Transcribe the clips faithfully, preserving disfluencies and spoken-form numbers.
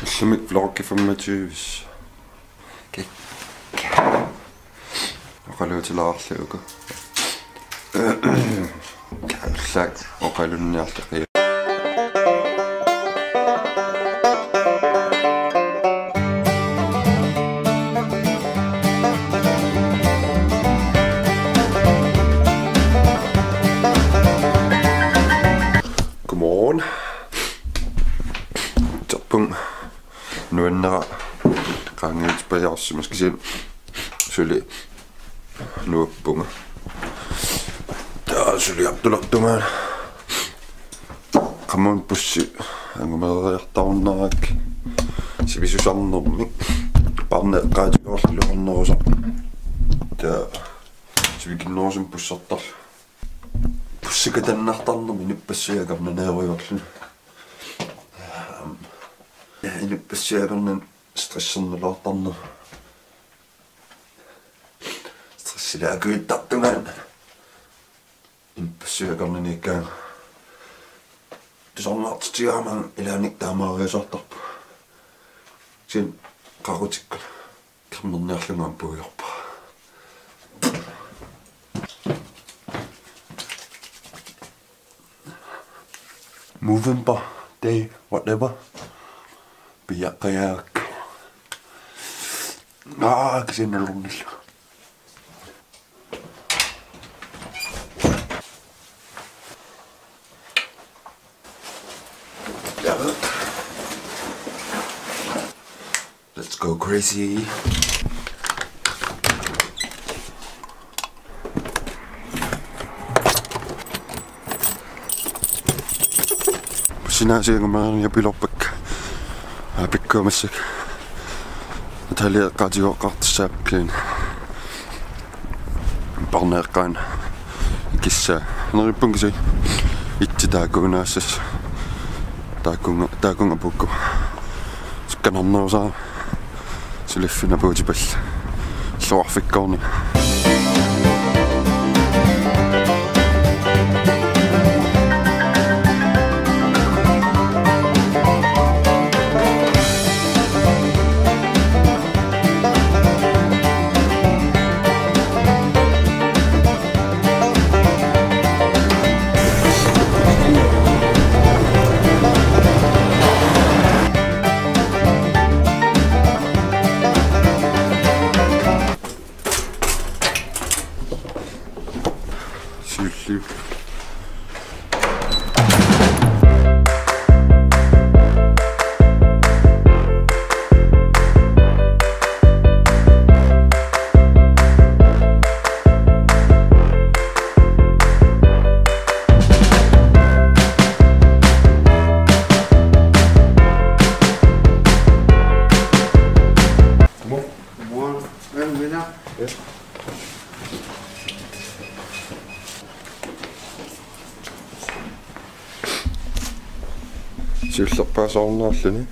Ullumi vloggi femogtyve. Kik. Oqaluutilaarlugu. Allaat oqalunniarlaqi. Godmorgen. Terpung. Nuannera qaangiutsipajaarsimaskisiin suli nuappunga. Taa suli artulartunga. Qamuuna bussi angumeeriartarunnarak sivisusarnermik. Parneeqqaatigoorluarnerusaq. Taa sivikinnerusumik bussartarlunga. Bussikatannartarnermi inuppassuit akornanni ajorujoorluni. Inuppassuit akornanni stressernulaartarneq. Stressilaakujuttartungaani. Inuppassuit akornanni ikkaanga. Tusarnaartitsigaangama ilaanni taamaariusaartarpunga. Kisianni qaqutikkut. Kammerniarlunga puiorpa. Movember day, whatever. Piaqqajaak. Aa, kisianni nalornillu. Let's go crazy. Sinaasiangumaaria pilorpakka. Aa, pikkuamassak. Natalia eqqaatigooqqaartussaapput. Parneeqqaanut ikissaa. Neriuppunga kisianni itsi taakkuunaassasoq. Taakkunnga, taakkunnga puukku. Sukkanarnerusaarama. Suliffinnut puutipallu. Illuarfikkoorni. Siulliup. Godmorgen. Godmorgen. Velkommen ind. Siullerpaasoorniarluni.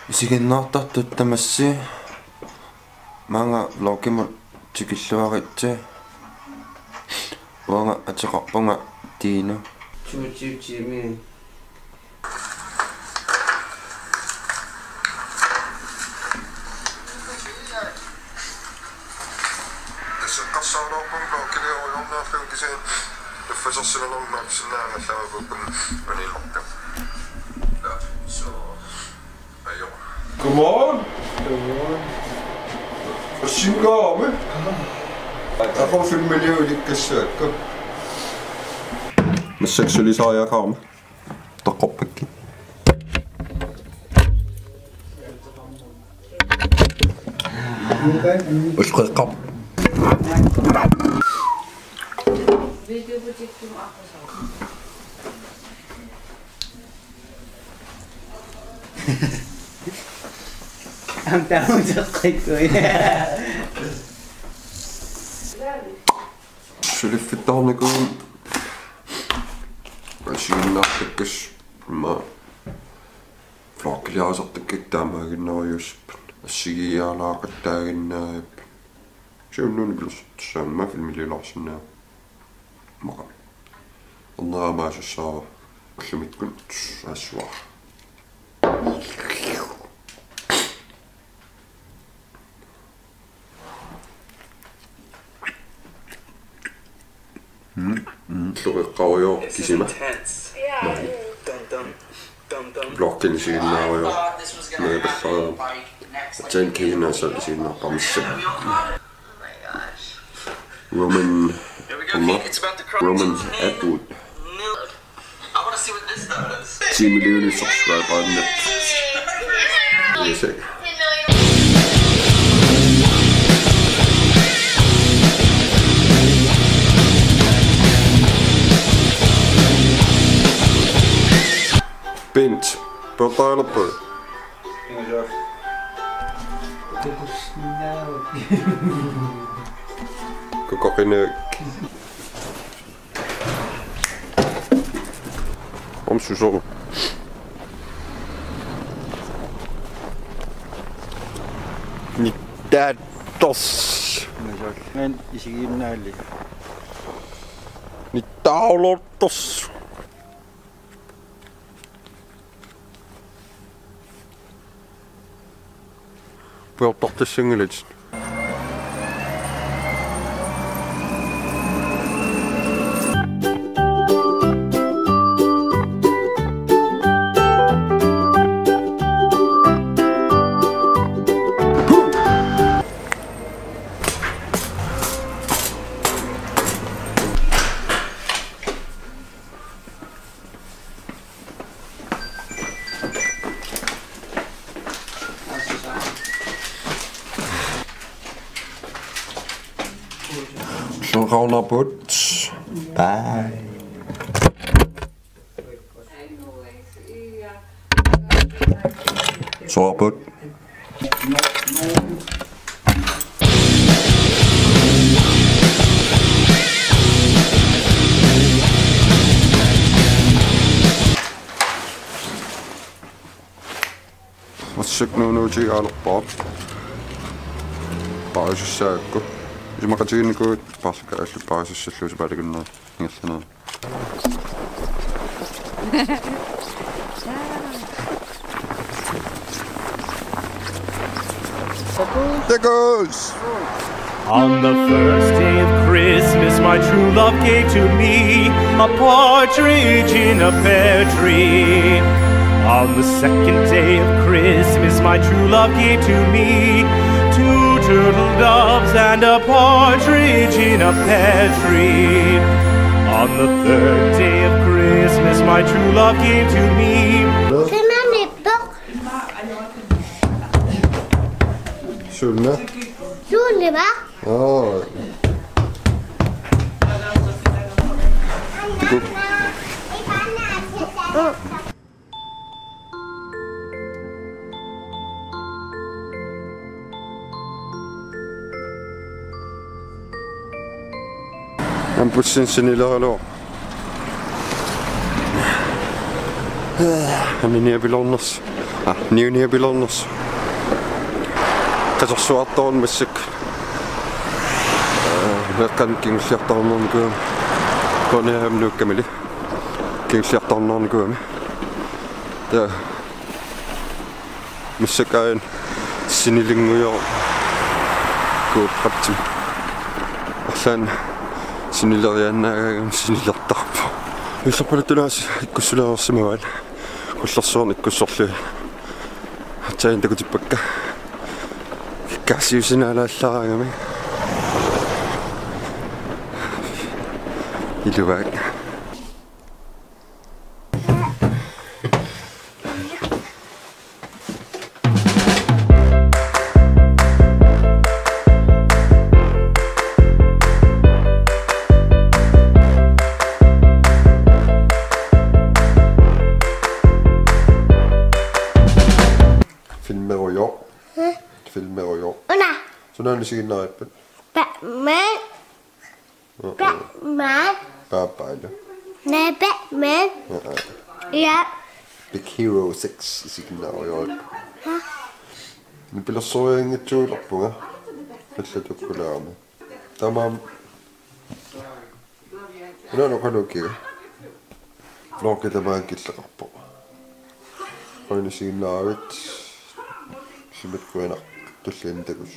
Isiginnaartartut tamassi, maanga vloggimut tikilluaritsi. Uanga ateqarpunga Tiinu. Tyve tyve timer. Nassaqqarsaaruloorpunga vloggiliorujorniarlugu kisianni taffasersimanermut sinnaangallarukkun uniloqqa. Ja, so. Ajo. Godmorgen. Godmorgen. Assingaarami. Aqo filmiliu ilikkassaakka. Massakkut sulisariaqarama. Toqqorpakkit. Ulqeqqap. Am taun seqqikkuit. Suliffittoornikuuvoq. Isiginnaartakkassut immaqa vloggiliarisartakkakka taamaaginnarujuussappat. Assigiiaalaaqattaaginnaapput. Siunnuunniit pilersortussaammat filmiliulaarsinnaammat. Maqaa. Erneq aamma asussaavoq ullumikkut assut. Mm, mm. Illoqeqqarujoor kisima. Intense. Maani. Dum, dum, dum, dum. Vloggini isiginnaarujoor. Meeqallarujoor. Aatsaat kiinaasaat isiginnaarpara massa. Roman, Roman Atwood. Ti millioner subscriberinnat. Yes, eh. Bent, pujortaalerput? Kukoqinavik. Om susoru. Nittaattos. Ngan isigiinnaali. Nittaarlortos. Pujortartassanngilatit. Soqarnarput. Bye. Soqarput. Massakkut nuunuutiga alerpaaq. Paarisussaagakku. Isumaqatigiinnikuuagut paarlakka allu paarisussallugu supaalakunnerit ingerlanerit. There goes! On the first day of Christmas, my true love gave to me a partridge in a pear tree. On the second day of Christmas, my true love gave to me two turtle doves and a partridge in a pear tree. On the third day of Christmas, my true love gave to me. Suna? Suunniva? Aa. Aamma bussini sinileraluarpoq. Aniniapiloornersoq. Aa, niuniapiloornersoq. Qasorsuartoruna massakkut. Aa, meeqqanut kingulliartornikuugami. Koniam nuukkamili. Kingulliartornikuugami. Taa. Massakkut aajuna sinilinngujoq kuuppatsim. Arlaannik sinileriaannaagaangami sinilertarpoq. Illerpalattulaarsi ikkussulereersimavaat. Kullersuarnik ikkussorlugit. Aatsaat takutippakka. Kikkaasiusinaalaallaaraangami. Iluaak. Filmerujoq. Hæ? Filmerujoq. Una. Sunaana isiginnaarippat? Batman. Uh-uh. Batman. Paapaalu. Næ, Batman. Uh-uh. Ja. Big Hero six isiginnaarujoorput. Hæ? Nipilersorianngitsuulerpunga. Allatukulaarami. Tamaam. Una noqalukiga. Vlogi tamaanga killeqarpoq. Qujanaq isiginnaaravit. Simat qujanaq tulliani takuss.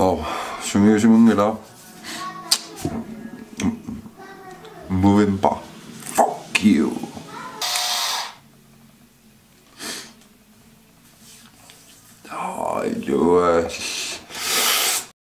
Oh, sungiusimanngilaq. Movember. Fuck you. Ai, lua,